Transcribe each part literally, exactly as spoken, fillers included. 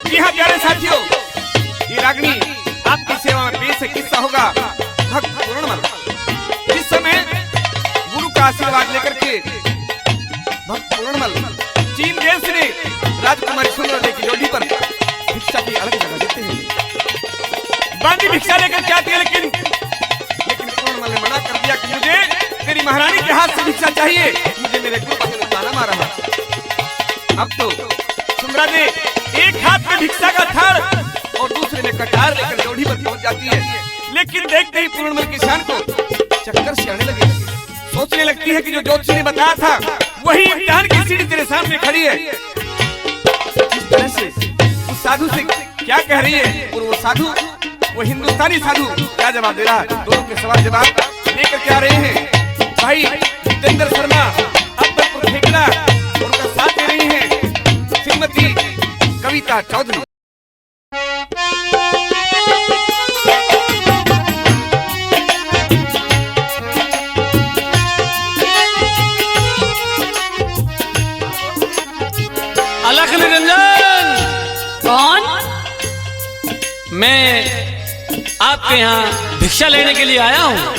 जी हाँ प्यारे साथियों, ये रागनी आपकी सेवा में पेश है। किस्सा होगा भक्त पूर्णमल। जिस समय गुरु का आशीर्वाद लेकर के भक्त पूर्णमल चीन देश में राजकुमारी सुंदरा देवी की डोली पर भिक्षा की अलख लगा देते हैं। बांदी भिक्षा लेकर के आती है, लेकिन, लेकिन पूर्णमल ने मना कर दिया कि मुझे तेरी महारानी के हाथ से भिक्षा चाहिए, मुझे मेरे गुरु ने ताना मारा है। अब तो सुंदरा ने एक हाथ में भिक्षा का थाल और दूसरे में कटार लेकर डोली पर पहुंच जाती है, लेकिन देखते ही पूर्णमल की शान को चक्कर से आने लगे। सोचने लगती है कि जो ज्योतिषी ने बताया था, वही इम्तिहान की सीढ़ी तेरे सामने खड़ी है। इस तरह से उस साधु से क्या कह रही है, और वो साधु, वो हिंदुस्तानी साधु क्या जवाब दे रहा है, दोनों के सवाल जवाब लेकर के आ रहे हैं भाई जितेंद्र शर्मा, अकबरपुर खेकड़ा, और उनका साथ दे रही हैं श्रीमती कविता चौधरी। अलख निरंजन। कौन? मैं आपके यहाँ भिक्षा लेने के लिए आया हूँ।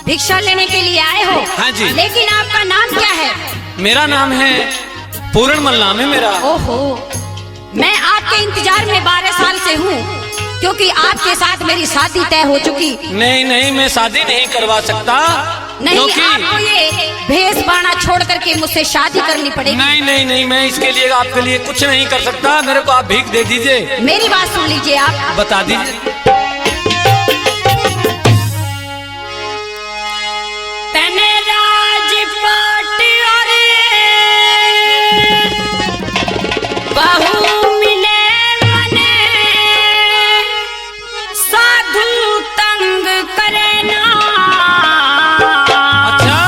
भिक्षा लेने के लिए आए हो? हाँ जी। लेकिन आपका नाम क्या है? मेरा नाम है पूरणमल, नाम है मेरा। ओहो, मैं आपके इंतजार में बारह साल से हूँ, क्योंकि आपके साथ मेरी शादी तय हो चुकी। नहीं, नहीं, मैं शादी नहीं करवा सकता, नहीं, क्योंकि आपको ये भेष बाणा छोड़ करके मुझसे शादी करनी पड़ेगी। नहीं, नहीं, नहीं, मैं इसके लिए, आपके लिए कुछ नहीं कर सकता। मेरे को आप भीख दे दीजिए। मेरी बात सुन लीजिए आप। बता दीजिए। तने राजपाट और बहू मिले मने, साधु तंग करे ना। अच्छा,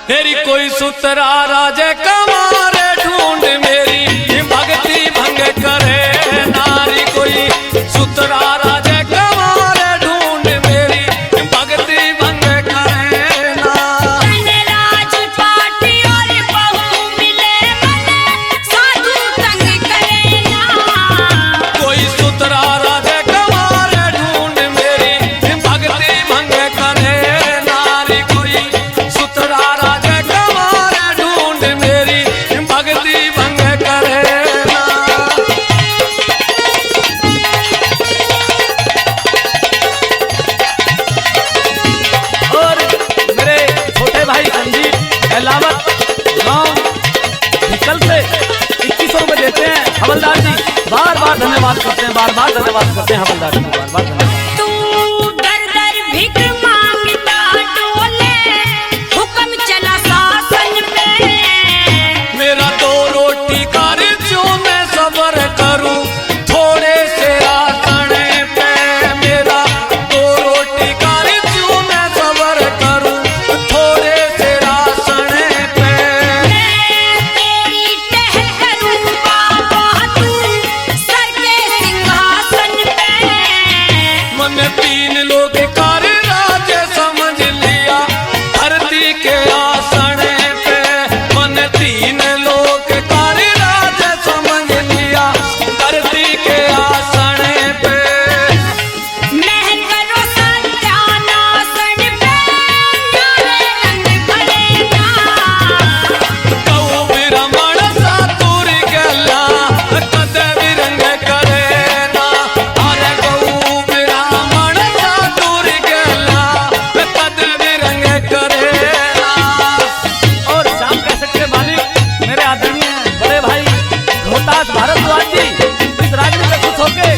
तेरी कोई सुतरा राजे कंवारे ढूंढ, मेरी भक्ति भंग करे नारी। कोई सुतरा राजे कंवारे ढूंढ, मेरी भक्ति भंग करे ना। तने राजपाट और बहू मिले मने, साधु तंग करे ना। कोई सुतरा राजे कंवारे ढूंढ, मेरी भक्ति भंग करे नारी। कोई सुतरा राजे कंवारे ढूंढ, मेरी भक्ति भंग करे ना। और मेरे छोटे भाई संजीव अहलावत गांव भिकल से इक्कीस सौ रुपए देते हैं हवलदार जी। बार बार धन्यवाद करते हैं, बार बार धन्यवाद करते हैं हवलदार जी, बार बार धन्यवाद। तू दर दर भीख मांगता डोले, हुक्म चला शासन पे। मेरा दो रोटी कर जो मैं सबर करूं, थोड़े से राशन पे। मेरा दो रोटी कर जो मैं सबर करूं, थोड़े से राशन पे। मैं तेरी टहल करूं बाबा, तू सर के सिंहासन पे। मन तीन लोक कर राज समझ लिया, धरती के आसन पे। मन तीन लोक कर राज समझ लिया, धरती के आसन पे। महकरो सत्यानाशन पे, न्यारे रंग भरे ना। गऊ ब्राह्मण साधु री गैला, कदे भी रंग करे ना। अरे गऊ ब्राह्मण साधु री गैला, कदे भी रंग करे ना। और शाम कैसेट के मालिक मेरे आदरणीय बड़े भाई रोहतास भारद्वाज जी इस रागनी पे खुश होके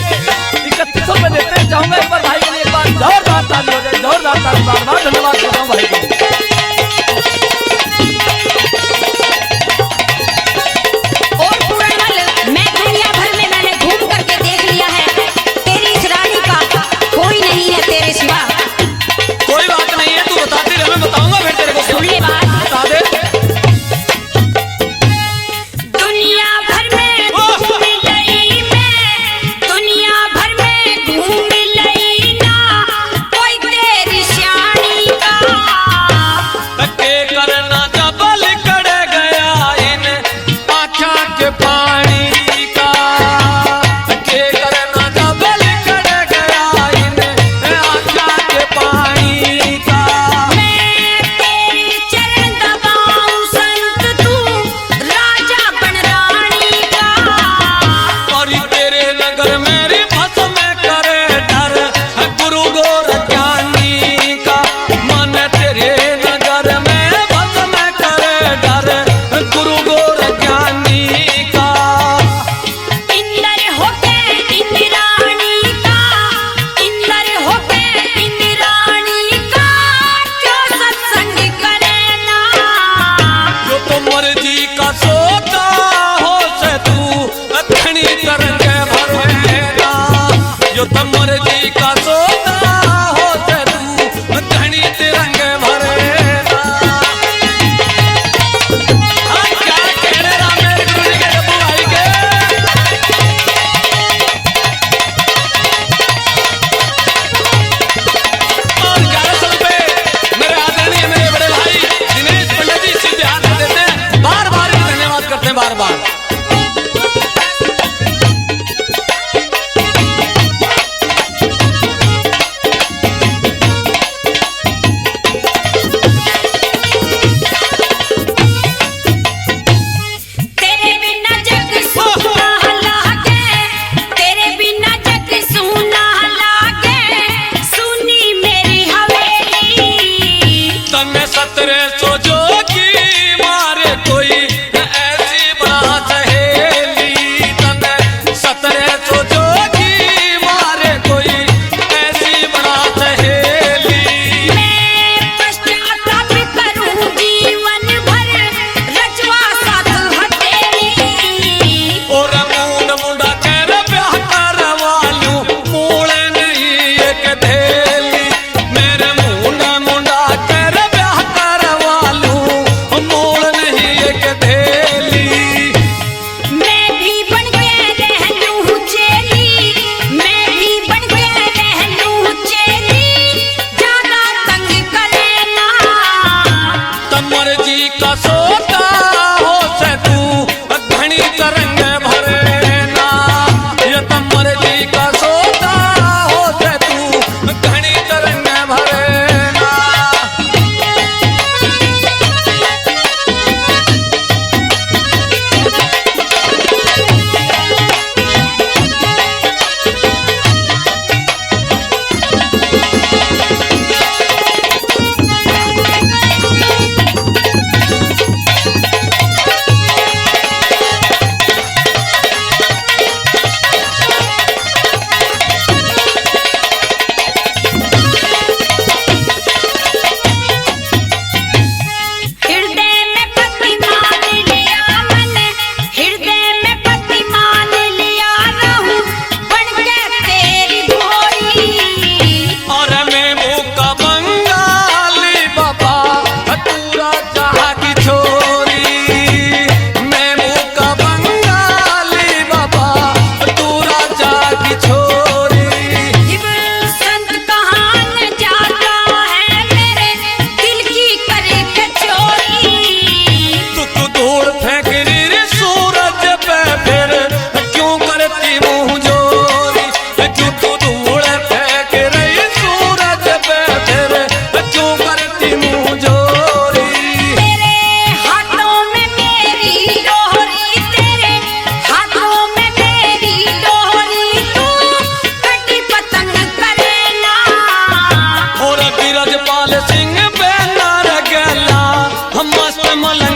इकतीस सौ रुपए देते हैं। चाहूंगा एक बार भाई के लिए एक बार जोरदार ताली हो जाए, जोरदार ताली। बार बार धन्यवाद देता हूँ भाई को। और पूरणमल, मैं दुनिया भर में मैंने घूम करके देख लिया है, तेरी इस रानी का कोई नहीं है तेरे सिवा। कोई बात नहीं है, तू बताती रह, मैं बताऊंगा फिर तेरे को। सुन ले बात। बता दे। दुनिया भर में घूम लई मैं, दुनिया भर में घूम लई ना, कोई तेरी स्याणी का मलंग